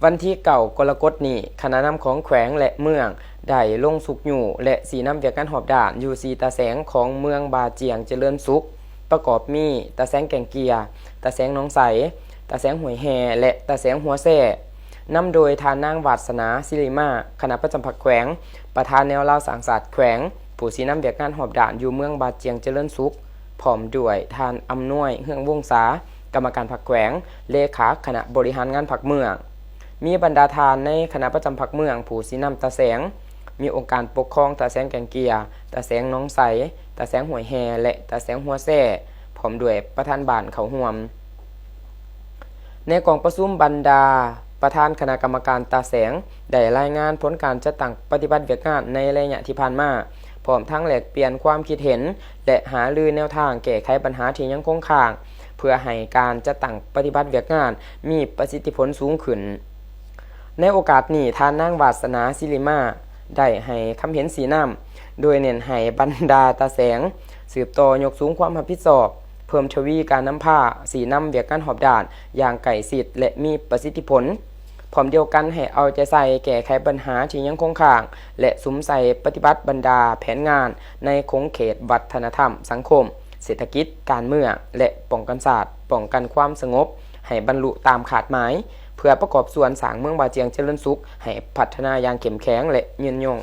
ວັນທີເກົ້າ ກໍລະກົດນີ້, ຄະນະນຳຂອງແຂວງ ແລະ ເມືອງ ໄດ້ລົງຊຸກຍູ້ ແລະ ຊີ້ນຳວຽກງານຮອບດ້ານຢູ່ສີ່ຕາແສງຂອງເມືອງບາຈຽງຈະເລີນສຸກ, ປະກອບມີ ຕາແສງແກ່ງເກຍ, ຕາແສງໜອງໄຊ, ຕາແສງຫ້ວຍແຮ່ ແລະ ຕາແສງຫົວແຊ, ນຳໂດຍທ່ານນາງ ວາດສະໜາ ສິລິມາ, ຄະນະປະຈຳພັກແຂວງ, ປະທານແນວລາວສ້າງຊາດແຂວງ, ຜູ້ຊີ້ນຳວຽກງານຮອບດ້ານຢູ່ເມືອງບາຈຽງຈະເລີນສຸກ, ພ້ອມດ້ວຍທ່ານ ອຳນວຍ ເຮືອງວົງສາ, ກຳມະການພັກແຂວງ, ເລຂາຄະນະບໍລິຫານງານພັກເມືອງ. ມີບັນດາທ່ານໃນຄະນະປະຈຳພັກເມືອງ, ຜູ້ຊີ້ນຳຕາແສງ, ມີອົງການປົກຄອງຕາແສງແກ່ງເກຍ, ຕາແສງໜອງໄຊ, ຕາແສງຫ້ວຍແຮ່ ແລະ ຕາແສງຫົວແຊ, ພ້ອມດ້ວຍປະທານບ້ານເຂົ້າຮ່ວມ. ໃນກອງປະຊຸມ, ບັນດາປະທານຄະນະກຳມະການຕາແສງ ໄດ້ລາຍງານຜົນການຈັດຕັ້ງປະຕິບັດວຽກງານໃນໄລຍະທີ່ຜ່ານມາ, ພ້ອມທັງແລກປ່ຽນຄວາມຄິດເຫັນ ແລະ ຫາລືແນວທາງແກ້ໄຂບັນຫາທີ່ຍັງຄົງຄ້າງ, ເພື່ອໃຫ້ການຈັດຕັ້ງປະຕິບັດວຽກງານມີປະສິດທິຜົນສູງຂຶ້ນ. ໃນໂອກາດນີ້, ທ່ານນາງ ວາດສະໜາ ສິລິມາ ໄດ້ໃຫ້ຄຳເຫັນຊີ້ນຳ, ໂດຍເນັ້ນໃຫ້ບັນດາຕາແສງສືບຕໍ່ຍົກສູງຄວາມຮັບຜິດຊອບ, ເພີ່ມທະວີການນຳພາ, ຊີ້ນຳວຽກງານຮອບດ້ານຢ່າງໃກ້ຊິດ ແລະ ມີປະສິດທິຜົນ. ພ້ອມດຽວກັນໃຫ້ເອົາໃຈໃສ່ແກ້ໄຂບັນຫາທີ່ຍັງຄົງຄ້າງ ແລະ ສຸມໃສ່ປະຕິບັດບັນດາແຜນງານໃນຂົງເຂດວັດທະນະທຳ, ສັງຄົມ, ເສດຖະກິດ, ການເມືອງ ແລະ ປ້ອງກັນຊາດ, ປ້ອງກັນຄວາມສະຫງົບ ໃຫ້ບັນລຸຕາມຄາດໝາຍ, ເພື່ອປະກອບສ່ວນສ້າງເມືອງບາຈຽງຈະເລີນສຸກໃຫ້ພັດທະນາຢ່າງເຂັ້ມແຂງ ແລະ ຍືນຍົງ